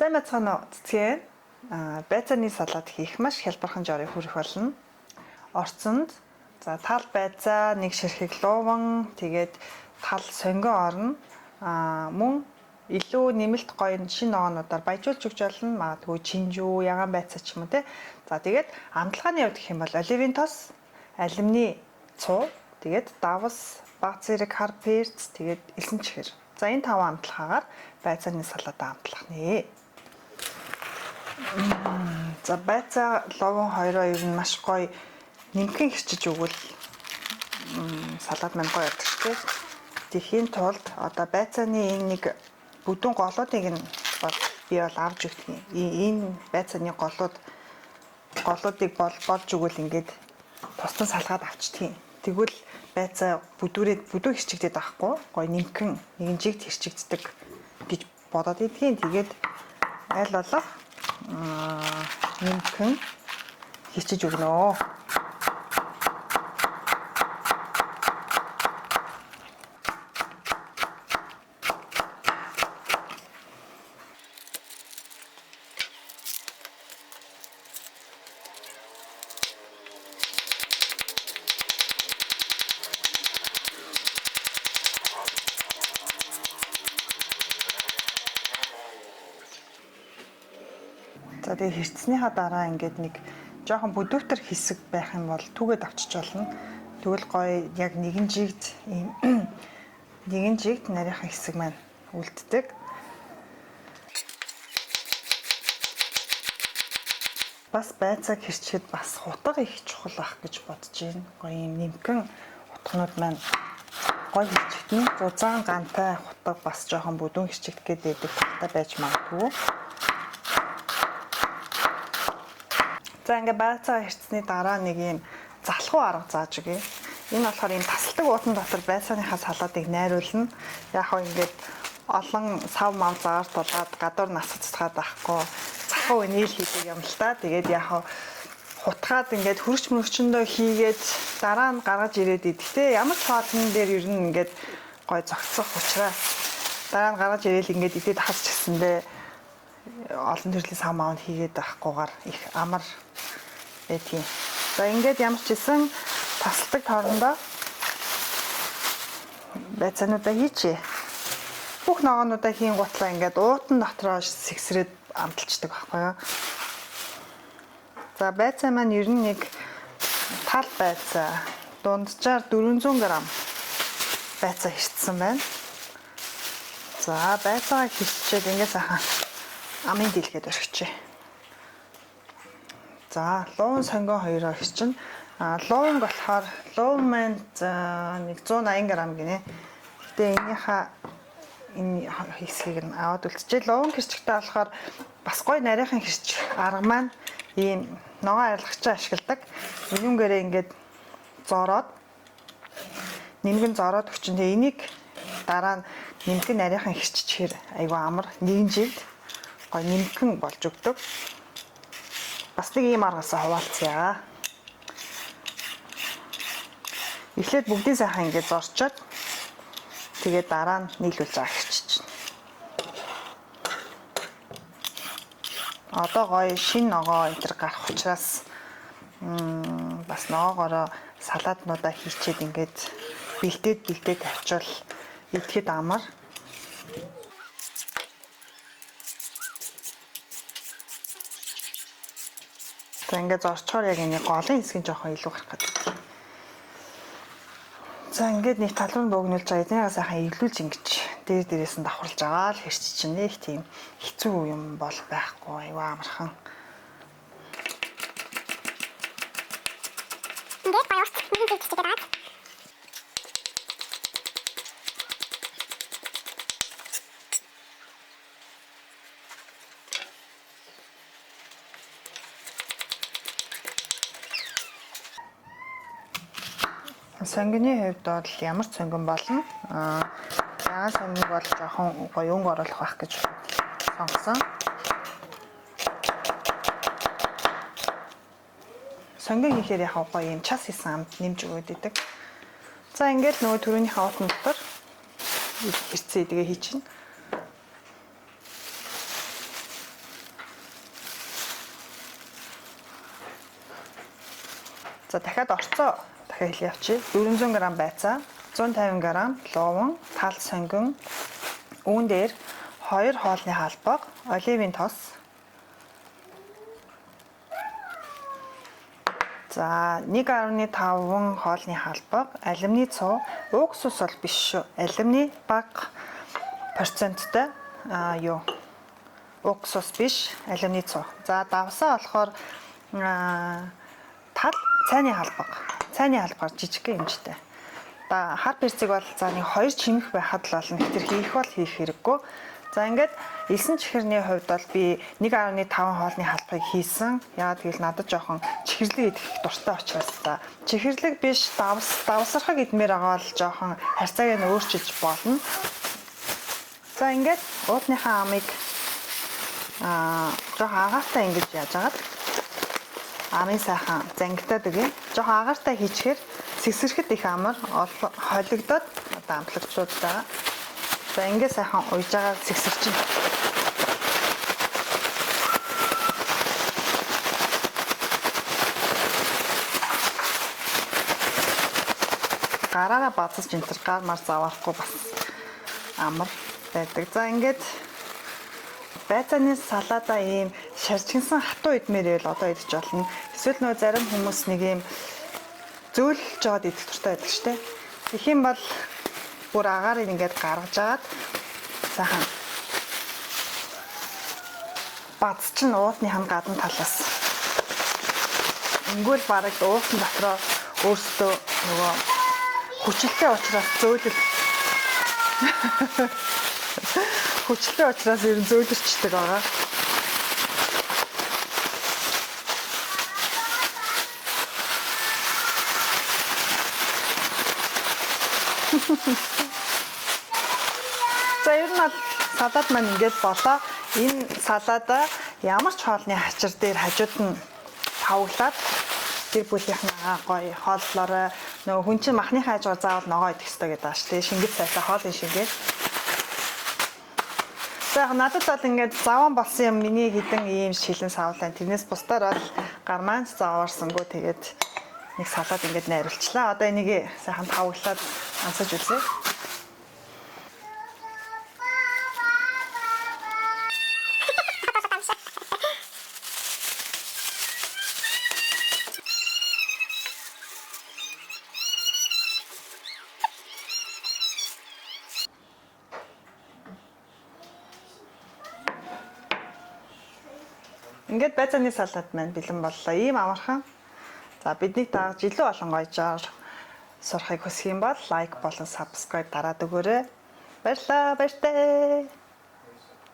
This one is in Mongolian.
Сайн байцгаана уу? Цэцгэн. Байцааны салат хийх маш хялбархан жорыг хүргэх болно. Орцонд за тал байцаа, нэг ширхэг лууван, тэгээд тал сонгон орно. Мөн илүү нэмэлт гоё шинэ ногоонуудаар баяжуулж өгч болно. Магадгүй чинжүү, ягаан байцаа ч юм уу те. За тэгээд амталгааны хувьд гэх юм бол оливын тос, алимны цуу, тэгээд давс, баг зэрэг хар перц, тэгээд элсэн чихэр. За энэ таван амталгаагаар байцааны салатаа амтлах нэ. За байцаа ловон хоёроо ер нь маш гоё нэмхэн хэрчиж өгвөл салат маань гоё явдаг шүү дээ. Тэхийн тулд одоо байцааны энэ нэг бүдүүн голуудыг нь бол би бол авч өгдөг. Энэ байцааны голуудыг болж өгвөл ингээд тусдан салгаад авчдгийг. Тэгвэл байцаа бүдүү хэрчигдээд байхгүй гоё нэмхэн нэгэн жигт хэрчигддэг гэж бодоод идгийн. Тэгээд аль болох нэмхэн хэрчиж өгнө. За тэгээ хэрцснийхаа дараа ингээд нэг жоохон бүдүүтэр хэсэг байх юм бол түүгээд авчиж болно. Тэгвэл гоё яг нэгэн жигд ийм нэгэн жигд нарийнхан хэсэг маань үлддэг. Бас байцааг хэрчихэд бас хутга их чухал ах гэж бодож байна. Гоё ийм нэмхэн хутганууд маань гоё хэрчигдэн. Зузаан гантай хутга бас жоохон бүдүүн хэрчигдэх гээд байдаг талтай байж магадгүй. За ингээ байцаа хэрцсний дараа нэг юм залхуу арга зааж өгье. Энэ болохоор ийм тасалдаг уутан дотор байцааныхаа салаадыг найруулна. Яг хоо ингээд олон сав мав заар тулгаад гадуур насацгаад байхгүй залхуу нийл хийдэг юм л та. Тэгээд яг хоо хутгаад ингээд хөрч мөрчөндөө хийгээд дараа нь гаргаж ирээд идэх те. Ямар ч хоолн дээр ер нь ингээд гой зогцох учраас дараа нь гаргаж ирээл ингээд идээд хасч гисэндээ олон төрлийн сав мавнд хийгээд байхгүйгээр их амар байдгийн. За ингээд ямар ч исэн тасалдаг тоорондоо байцаануудаа хийчихье. Бүх ногоонуудаа хийн гутлаа ингээд уутан дотроо сэгсрээд амталчдаг байхгүй юу? За байцаа маань ер нь нэг тал байцаа дунджаар 400 г байцаа хэртсэн байна. За байцаагаа хэрчээд ингээд сайхан амын дийлгээд орхичих. За луун сонгон хоёроо хэрчин. Луун болохоор луун маань нэг 180 г гинэ. Гэтэ энийхээ энэ хэсгийг нь аваад үлдчихээ. Луун хэрчгтээ болохоор бас гоё нарийнхан хэрч арга маань ийм ногоон арилгачаа ашигладаг. Энүүгээрээ ингээд зороод нэмгэн зороод өгчин. Тэгээ энийг дараа нь нэмгэн нарийнхан хэрччихээр айгүй амар нэгэн жилд гоё нэмгэн болж өгдөг. Бас нэг ийм аргасаа хуваалцъя. Эхлээд бүгдийн сайхан ингээд зорчоод тэгээд дараа нь нийлүүлж байгаа хэрчиж. Одоо гоё шинэ ногоо энэ төр гарах учраас бас ногоогоороо салааднуудаа хийчээд ингээд бэлдээд тавьчвал идэхэд амар. За ингээд зорчхоор яг энэ голын хэсэг нь жоохон илүү гарах гэдэг. За ингээд нэг тал руу богинулж байгаа. Эднийгээ сайхан эвлүүлж ингэж дээр дээрээс нь давхарлаж байгаа л хэрч чинь нэг тийм хэцүү юм бол байхгүй аюу амархан. Ингээд гоё урт нэгэн зүйл хичээгээд байгаа. Сонгины хувьд бол ямар ч сонгон болно. Ягаан сонгоныг бол жоохон гоё өнгө оруулах байх гэж сонгосон. Сонгон хийхээр яг гоё юм час хийсэн амт нэмж өгөөд идэг. За ингээд нөгөө түрүүнийхээ уутан дотор хэрцээ идгээ хийчихнэ. За дахиад орцоо дахиад хэлье явчих. 400 г байцаа, 150 г лууван, тал сонгон, үүн дээр 2 хоолны халбага, оливын тос. За 1.5 хоолны халбага, алюминий цуу, уксус бол биш шүү. Алюминий бага проценттай юу уксус биш, алюминий цуу. За давсаа болохоор тал цайны халбага. Цайны халбагаар жижигхэн хэмжээтэй. Да хар перцийг бол за нэг 2 чимэх байхад л болно. Хэтэр хийх бол хийх хэрэггүй. За ингээд элсэн чихэрний хувьд бол би 1.5 хоолны халбагыг хийсэн. Яагаад гэвэл надад жоохон чихэрлэг идэх дуртай учраас за чихэрлэг биш давсархаг идмээр байгаа бол жоохон харьцааг нь өөрчилж болно. За ингээд уудныхаа амыг жоохон агаартай ингэж яаж агаад амын сайхан зангитаад өгье. Жоохон агаартай хийчихээр сэгсрэхэд их амар холигдоод одоо амтлагчуд байгаа. За ингээд сайхан уйж байгаа сэгсэрчин. Гараараа базаж энэ төр гар мар заваарахгүй бас амар байдаг. За ингээд байцааны салаадаа ийм шаржигнасан хатуу идмээр байвал одоо идэж болно. Эсвэл нөө зарим хүмүүс нэг ийм зөөлж жоод идэх дуртай байдаг штэ. Тэгэх юм бол бүр агаарыг ингээд гаргаж агаад сайхан бац чинь уутны хам гадна талаас ингүүл бараг уутан дотроо өөрсдөө нөгөө хүчлэлтэй учраас зөөлөл хүчлэлтэй учраас ер нь зөөлөрчдөг байгаа. За ер нь бол салаад маань ингээд болоо. Энэ салаадаа ямар ч хоолны хачир дээр хажууд нь тавглаад гэр бүлийнхнээ гоё хооллоорой. Нөгөө хүн чинь махныхаа хажуугаар заавал ногоо идэх ёстой гэдэг ааш тий. Шингэц сайтай хоолын шингээ. За яг надад бол ингээд заван болсон юм миний хідэн ийм шилэн савлаа. Тэрнээс бусдаар бол гар маань заваарсангүй тэгээд нэг салаад ингээд найруулчлаа. Одоо энийг сайхан тавглаад амсаж үзье. Ингээд байцааны салаад маань бэлэн боллоо. Ийм амархан. За биднийг дагаж илүү олон гоёжоор сурахыг хүсэх юм бол лайк болон subscribe дараад өгөөрэй. Баярлалаа. Баяртай.